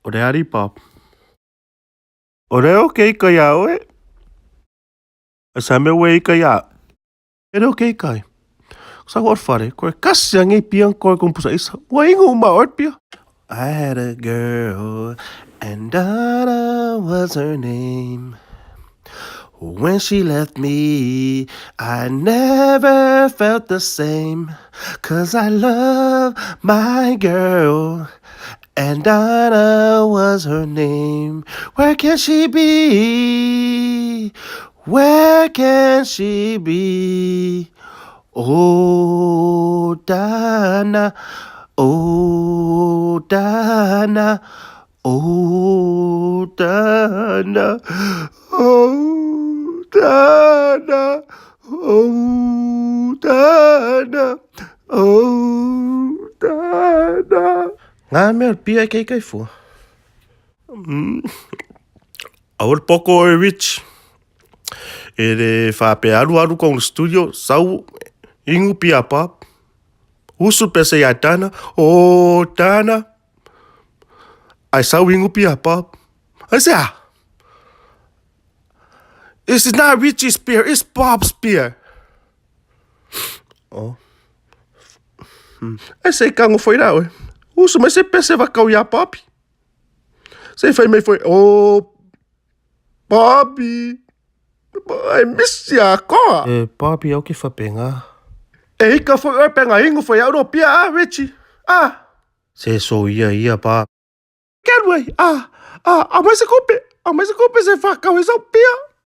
O le ali Bob. O lea o ke ika iā oe. A sa mea ua ika iā. E leo ke ika ai. Sa ko whare, koe kasi a ngei pia koe kumpusa isa. Ua ingu uma oe pia. I had a girl and Donna was her name. When she left me, I never felt the same. Cause I love my girl. And Donna was her name. Where can she be? Where can she be? Oh, Donna. Oh, Donna. Oh, Donna. Oh, Donna. Oh, Donna. Oh, Donna. Ngā mea pia e kei kai fua. Aua le poko oe Rich. E le whāpea alu alu kong studio, sau ingu pia pap. Usu pese ia Dana. Oh, Dana. Ai sau ingu pia pap. Ai se ah. This is not Richie's beer, it's Bob's beer. Oh. Ai se kango foi rā oe. Usu mai se pese wakau iā Bobby. Se whai mai foi, oh, Bobby. I miss ya koa. E Bobby au ke whapenga. E ika foi oe penga ingu foi au no pia ah Richie. Ah. Se so ia ia ba. Kenway, ah, ah, a mai se kope, a mai se kope se whakau e sau pia.